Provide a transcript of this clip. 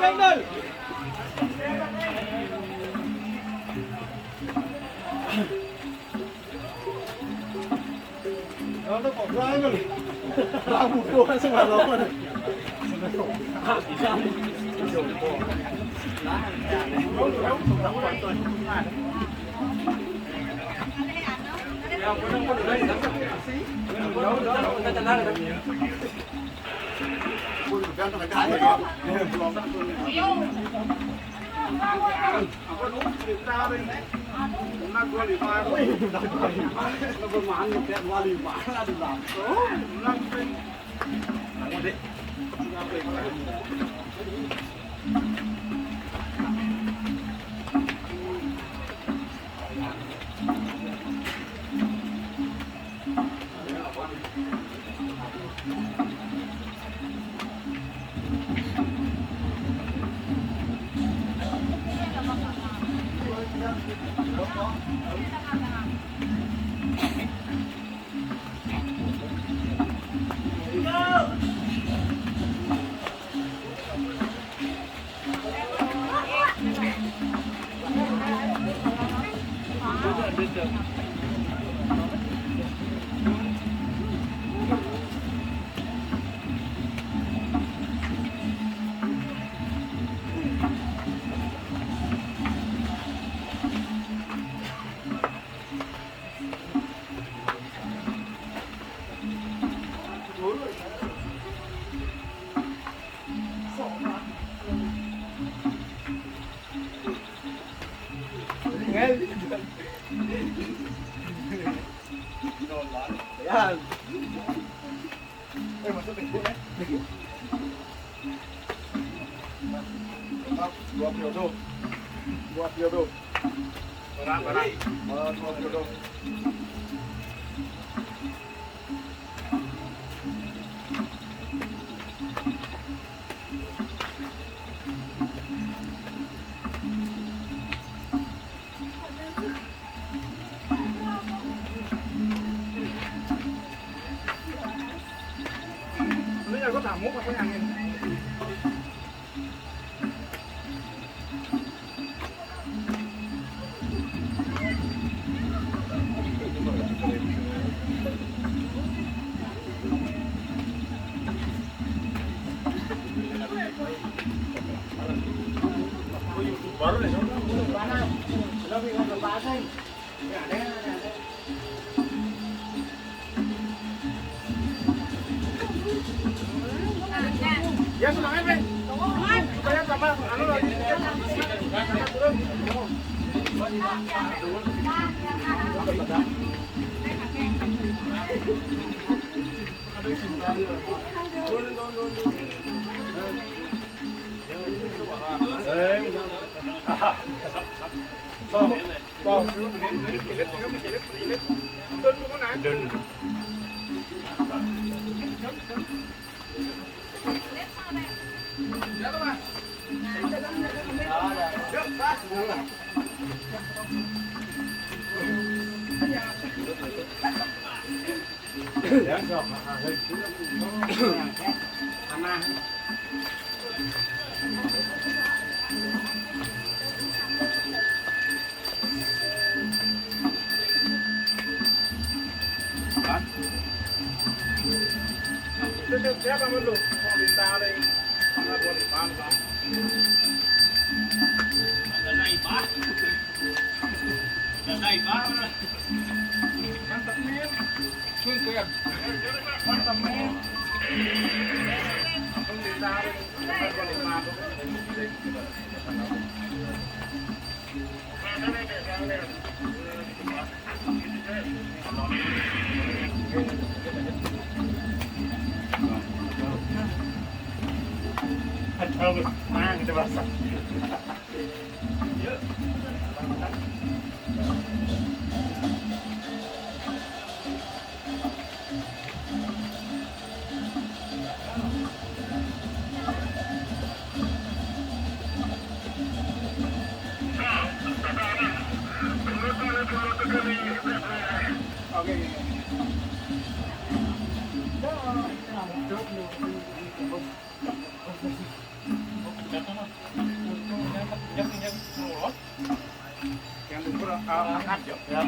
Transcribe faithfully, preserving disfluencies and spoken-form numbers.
Ayan. Eh, masuk Facebook, eh. Dua puluh tu. Dua puluh tu. Berat, berat. Dua puluh tu. Ini aku tamu apa yang ini? Ya, semangat, men. Supaya tambah, anu, lagi. Hah? Itu siapa, Bang? Mau minta ada yang mana boleh paham, Bang? Ada naik, Pak. Ada naik, Pak. Mantap, men. Sungguh ya. Mantap, men. Mau minta ada yang mana boleh paham. Angkat ya.